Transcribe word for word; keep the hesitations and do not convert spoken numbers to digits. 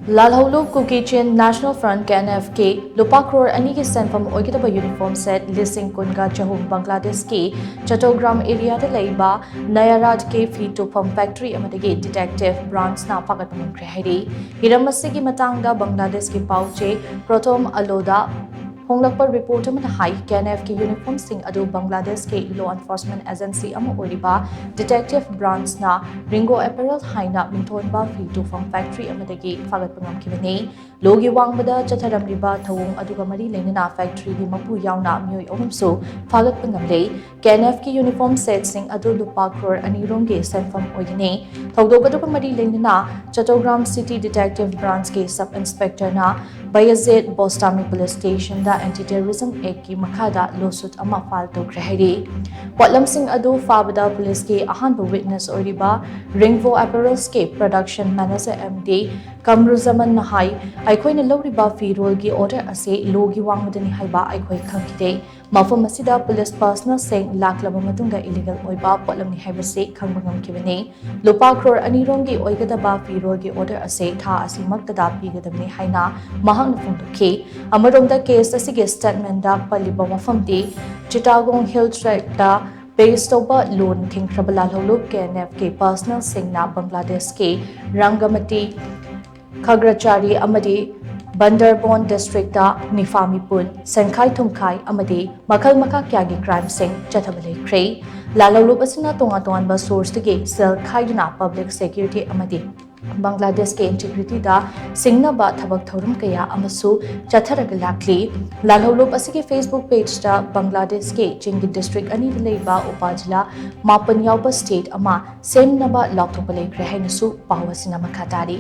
ꯂꯥꯜꯍꯧꯂꯨꯞ ꯀꯨꯀꯤ ꯆꯤꯟ national front, K and ꯑꯦꯐꯀꯤ ꯂꯨꯄꯥ ꯀ꯭ꯔꯣꯔ ꯑꯅꯤꯒꯤ ꯁꯦꯟꯐꯝ ꯑꯣꯏꯒꯗꯕ ꯌꯨꯅꯤꯐꯣꯔꯝ ꯁꯦꯠ ꯂꯤꯁꯤꯡ ꯀꯨꯟꯒ ꯆꯍꯨꯝ ꯕꯪꯒ꯭ꯂꯥꯗꯦꯁꯀꯤ ꯆꯇꯣꯒ꯭ꯔꯥꯝ ꯑꯦꯔꯤꯌꯥꯗ ꯂꯩꯕ ꯅꯌꯥꯔꯥꯠꯀꯤ ꯐꯤ ꯇꯨꯐꯝ ꯐꯦꯛꯇꯔꯤ ꯑꯃꯗꯒꯤ ꯗꯤꯇꯦꯛꯇꯤꯚ ꯕ꯭ꯔꯥꯟꯁꯅ ꯐꯥꯒꯠꯄ ꯉꯝꯈ꯭ꯔꯦ ꯍꯥꯏꯔꯤ꯫ ꯍꯤꯔꯝ ꯑꯁꯤꯒꯤ ꯃꯇꯥꯡꯗ ꯕꯪꯒ꯭ꯂꯥꯗꯦꯁꯀꯤ ꯄꯥꯎꯆꯦ ꯄ꯭ꯔꯣꯊꯣꯝ ꯑꯂꯣꯗ ꯐꯣꯡꯂꯛꯄ ꯔꯤꯄꯣꯔꯠ ꯑꯃꯅ ꯍꯥꯏ, ꯀꯦ ꯑꯦꯟ ꯑꯦꯐꯀꯤ ꯌꯨꯅꯤꯐꯣꯔꯝꯁꯤꯡ ꯑꯗꯨ ꯕꯪꯒ꯭ꯂꯥꯗꯦꯁꯀꯤ ꯂꯣ ꯑꯦꯟꯐꯣꯔꯁꯃꯦꯟꯠ ꯑꯦꯖꯦꯟꯁꯤ ꯑꯃ ꯑꯣꯏꯔꯤꯕ ꯗꯤꯇꯦꯛꯇꯤꯚ ꯕ꯭ꯔꯥꯟꯁꯅ ꯔꯤꯡꯒꯣ ꯑꯦꯄꯦꯔꯦꯜ ꯍꯥꯏꯅ ꯃꯤꯡꯊꯣꯟꯕ ꯐꯤ ꯇꯨꯐꯝ ꯐꯦꯛꯇꯔꯤ ꯑꯃꯗꯒꯤ ꯐꯥꯒꯠꯄ ꯉꯝꯈꯤꯕꯅꯤ꯫ ꯂꯣꯒꯤ ꯋꯥꯡꯃꯗ ꯆꯠꯊꯔꯝꯂꯤꯕ ꯊꯧꯑꯣꯡ ꯑꯗꯨꯒ ꯃꯔꯤ ꯂꯩꯅꯅ ꯐꯦꯛꯇꯔꯤꯒꯤ ꯃꯄꯨ ꯌꯥꯎꯅ ꯃꯤꯑꯣꯏ ꯑꯍꯨꯝꯁꯨ ꯐꯥꯒꯠꯄ ꯉꯝꯂꯦ꯫ ꯀꯦ ꯑꯦꯟ ꯑꯦꯐꯀꯤ ꯌꯨꯅꯤꯐꯣꯔꯝ ꯁꯦꯠꯁꯤꯡ ꯑꯗꯨ ꯂꯨꯄꯥ ꯀ꯭ꯔꯣꯔ ꯑꯅꯤ ꯔꯣꯝꯒꯤ ꯁꯦꯟꯐꯝ ꯑꯣꯏꯒꯅꯤ꯫ ꯊꯧꯗꯣꯛ ꯑꯗꯨꯒ ꯃꯔꯤ ꯂꯩꯅꯅ ꯆꯇꯣꯒ꯭ꯔꯥꯝ ꯁꯤꯇꯤ ꯗꯤꯇꯦꯛꯇꯤꯚ ꯕ꯭ꯔꯥꯟꯁꯀꯤ ꯁꯕ ꯏꯟꯁꯄꯦꯛꯇꯔꯅ ꯕꯌꯥꯖꯦꯠ ꯕꯣꯁꯇꯥꯃꯤ ꯄꯨꯂꯤꯁ ꯁ꯭ꯇꯦꯁꯟꯗ ꯑꯦꯟꯇꯤ ꯇꯦꯔꯣꯔꯤꯖꯝ ꯑꯦꯛꯀꯤ ꯃꯈꯥꯗ ꯂꯣꯁꯨꯠ ꯑꯃ ꯐꯥꯏꯜ ꯇꯧꯈ꯭ꯔꯦ ꯍꯥꯏꯔꯤ꯫ ꯄꯣꯠꯂꯝꯁꯤꯡ ꯑꯗꯨ ꯐꯥꯕꯗ ꯄꯨꯂꯤꯁꯀꯤ ꯑꯍꯥꯟꯕ ꯋꯤꯠꯅꯦꯁ ꯑꯣꯏꯔꯤꯕ ꯔꯤꯡꯒꯣ ꯑꯦꯄꯦꯔꯦꯜꯁꯀꯤ ꯄ꯭ꯔꯗꯛꯁꯟ ꯃꯦꯅꯦꯖꯔ ꯑꯦꯝ ꯗꯤ ꯀꯝꯔꯨꯖꯃꯟꯅ ꯍꯥꯏ, ꯑꯩꯈꯣꯏꯅ ꯂꯧꯔꯤꯕ ꯐꯤꯔꯣꯜꯒꯤ ꯑꯣꯔꯗꯔ ꯑꯁꯤ ꯂꯣꯒꯤ ꯋꯥꯡꯃꯗꯅꯤ ꯍꯥꯏꯕ ꯑꯩꯈꯣꯏ ꯈꯪꯈꯤꯗꯦ꯫ ꯃꯐꯝ ꯑꯁꯤꯗ ꯄꯨꯂꯤꯁ ꯄꯔꯁꯅꯦꯜꯁꯤꯡ ꯂꯥꯛꯂꯕ ꯃꯇꯨꯡꯗ ꯏꯂꯤꯒꯦꯜ ꯑꯣꯏꯕ ꯄꯣꯠꯂꯝꯅꯤ ꯍꯥꯏꯕꯁꯤ ꯈꯪꯕ ꯉꯝꯈꯤꯕꯅꯤ꯫ ꯂꯨꯄꯥ ꯀ꯭ꯔꯣꯔ ꯑꯅꯤ ꯔꯣꯝꯒꯤ ꯑꯣꯏꯒꯗꯕ ꯐꯤꯔꯣꯜꯒꯤ ꯑꯣꯔꯗꯔ ꯑꯁꯤ ꯊꯥ ꯑꯁꯤꯃꯛꯇꯗ ꯄꯤꯒꯗꯕꯅꯤ ꯍꯥꯏꯅ ꯃꯍꯥꯛꯅ ꯐꯣꯡꯗꯣꯛꯈꯤ꯫ ꯑꯃꯔꯣꯝꯗ, ꯀꯦꯁ ꯑꯁꯤꯒꯤ ꯁ꯭ꯇꯦꯠꯃꯦꯟꯗ ꯄꯜꯂꯤꯕ ꯋꯥꯐꯝꯗꯤ ꯆꯤꯇꯥꯒꯣꯡ ꯍꯤꯜ ꯇ꯭ꯔꯦꯛꯇ ꯕꯦꯁ ꯇꯧꯕ ꯂꯣꯟ ꯊꯤꯡꯈ꯭ꯔꯕ ꯂꯥꯜꯍꯧꯂꯨꯞ ꯀꯦ ꯑꯦꯟ ꯑꯦꯐꯀꯤ ꯄꯔꯁꯅꯦꯜꯁꯤꯡꯅ ꯕꯪꯒ꯭ꯂꯥꯗꯦꯁꯀꯤ ꯔꯪꯒꯃꯇꯤ, ꯈꯒ꯭ꯔꯆꯥꯔꯤ ꯑꯃꯗꯤ ꯕꯟꯗꯔꯕꯣꯟ ꯗꯤꯁꯇ꯭ꯔꯤꯛꯇ ꯅꯤꯐꯥ ꯃꯤꯄꯨꯟ, ꯁꯦꯟꯈꯥꯏ ꯊꯨꯝꯈꯥꯏ ꯑꯃꯗꯤ ꯃꯈꯜ ꯃꯈꯥ ꯀꯌꯥꯒꯤ ꯀ꯭ꯔꯥꯏꯝꯁꯤꯡ ꯆꯠꯊꯕ ꯂꯩꯈ꯭ꯔꯦ꯫ ꯂꯥꯜꯍꯧꯂꯨꯞ ꯑꯁꯤꯅ ꯇꯣꯉꯥꯟ ꯇꯣꯉꯥꯟꯕ ꯁꯣꯔꯁꯇꯒꯤ ꯁꯦꯜ ꯈꯥꯏꯗꯨꯅ ꯄꯕ꯭ꯂꯤꯛ ꯁꯦꯀ꯭ꯌꯨꯔꯤꯇꯤ ꯑꯃꯗꯤ ꯕꯪꯒ꯭ꯂꯥꯗꯦꯁꯀꯤ ꯏꯟꯇꯤꯒ꯭ꯔꯤꯇꯤꯗ ꯁꯤꯡꯅꯕ ꯊꯕꯛ ꯊꯧꯔꯝ ꯀꯌꯥ ꯑꯃꯁꯨ ꯆꯠꯊꯔꯒ ꯂꯥꯛꯂꯤ꯫ ꯂꯥꯜꯍꯧꯂꯨꯞ ꯑꯁꯤꯒꯤ ꯐꯦꯁꯕꯨꯛ ꯄꯦꯖꯇ ꯕꯪꯒ꯭ꯂꯥꯗꯦꯁꯀꯤ ꯆꯤꯡꯒꯤ ꯗꯤꯁꯇ꯭ꯔꯤꯛ ꯑꯅꯤꯗ ꯂꯩꯕ ꯎꯄꯥꯖꯤꯂꯥ ꯃꯥꯄꯟ ꯌꯥꯎꯕ ꯁ꯭ꯇꯦꯠ ꯑꯃ ꯁꯦꯝꯅꯕ ꯂꯥꯎꯊꯣꯛꯄ ꯂꯩꯈ꯭ꯔꯦ ꯍꯥꯏꯅꯁꯨ ꯄꯥꯎ ꯑꯁꯤꯅ ꯃꯈꯥ ꯇꯥꯔꯤ꯫